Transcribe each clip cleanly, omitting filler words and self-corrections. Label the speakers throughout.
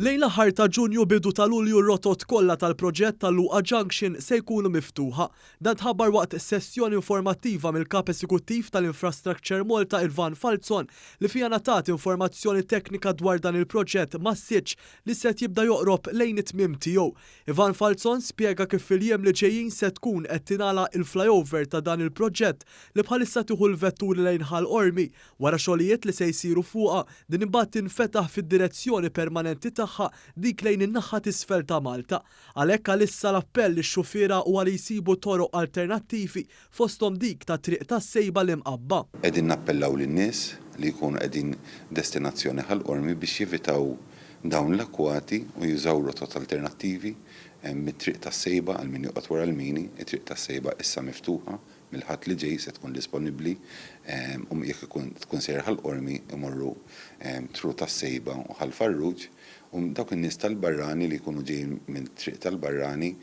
Speaker 1: Lejn l-aħħar ta' Ġunju bidu ta' Lulju r-rotot kollha tal-proġett tal-Luqa Junction se jkunu miftuħa. Dan tħabbar waqt sessjoni informattiva mill-Kap Esekuttiv tal-Infrastructure Malta Irvan Falzon li fiha ngħatat informazzjoni teknika dwar dan il-proġett massiċċ li se jibda joqrob lejn it-tmiem tiegħu. Ivan Falzon spjega kif fil-jiem li ġejjin se tkun qed tingħalaq il-flyover ta' dan il-proġett li bħalissa tieħu l-vetturi lejn Ħal Qormi. Wara xogħlijiet li se jsiru fuqha, din imbagħad tinfetaħ fid-direzzjoni permanenti tagħha, dik lejn in-naħa t'isfel ta' Malta. Għalhekk għalissa l-appell lix-xufiera huwa li jsibu toroq alternattivi, fosthom dik ta' Triq tas-Sejba l-Imqabba.
Speaker 2: Qegħdin nappellaw lin-nies li jkunu qegħdin destinazzjoni Ħal Qormi biex jevitaw dawn l-akkwati u jużaw rotot alternattivi mit-Triq tas-Sejba għal min joqgħod wara l-mini. It-Triq tas-Sejba issa miftuħa mill-Ħadd li ġej se tkun disponibbli u jekk ikun tkun sejjer Ħal Qormi imorru through tas-Sejba u Ħal Farruġ u dawk in-nies tal-barrani li jkunu ġejjin mit-triq tal-barrani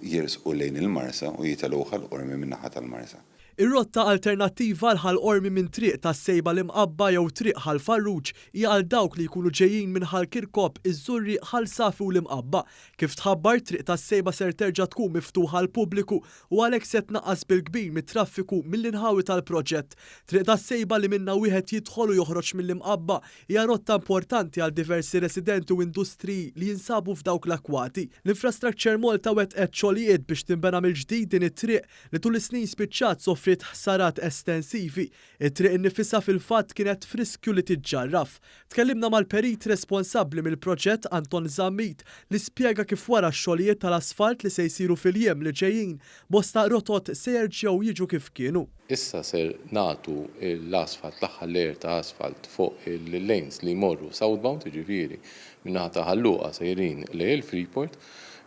Speaker 2: jersqu lejn il-Marsa u jitilgħu Ħal Qormi min-naħa tal-Marsa.
Speaker 1: Ir-rotta alternattiva għal Ħal Qormi minn Triq tas-Sejba l-Imqabba jew Triq Ħal Farruġ hija għal dawk li jkunu ġejjin minn Ħal Kirkop, iż-Żurrieq, Ħal Safi u l-Imqabba. Kif tħabbar, Triq tas-Sejba ser terġa' tkun miftuħa għall-pubbliku u għalhekk se tnaqqas bil-kbir mit-traffiku mill-inħawi tal-proġett. Triq tas-Sejba li minnha wieħed jidħol u joħroġ mill-Imqabba hija rotta importanti għal diversi residenti u industriji li jinsabu f'dawk l-akkwati. L-Infrastructure Malta wettqet xogħlijiet biex tinbena mill-ġdid din it-triq li tul is-snin spiċċat sofriet ħsarat estensivi. It-triq innifisha fil-fatt kienet f'riskju li tiġġarraf. Tkellimna mal-perit responsabbli mill-proġett Anton Zammit li spjega kif wara x-xogħlijiet tal-asfalt li se jsiru fil-jiem li ġejjin, bosta rotot se jerġgħu jiġu kif kienu.
Speaker 3: Issa ser nagħtu l-asfalt, l-aħħar layer ta' asfalt fuq il-lanes li jmorru southbound, jiġifieri min-naħa ta' Ħal Luqa sejrin lejn il-Freeport,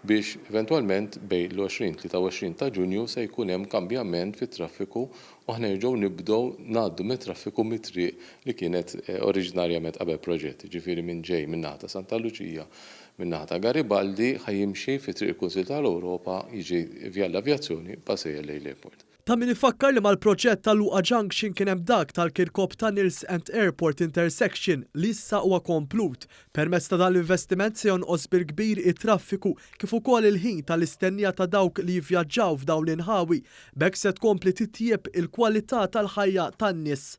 Speaker 3: biex eventwalment bejn l-20, 23 ta' Ġunju se jkun hemm kambjament fit-traffiku u aħna nerġgħu nibdew ngħaddu mit-traffiku mit-triq li kienet oriġinarjament qabel proġett, jiġifieri min ġej min-naħa ta' Santa Luċija, min-naħa ta' Garibaldi ħa jimxi fi Triq il-Kunsill tal-Ewropa, jiġi Vjal l-Avjazzjoni, jibqa' sejjer lejn l-airport.
Speaker 1: Ta' min ifakkar li mal-proġett ta' Luqa Junction kien hemm dak tal-Kirkop Tunnels and Airport Intersection li issa huwa komplut. Permezz ta' dan l-investiment se jonqos bil-kbir it-traffiku kif ukoll il-ħin tal-istennija ta' dawk li jivvjaġġaw f'dawn l-inħawi. B'hekk se tkompli titjieb il-kwalità tal-ħajja tan-nies.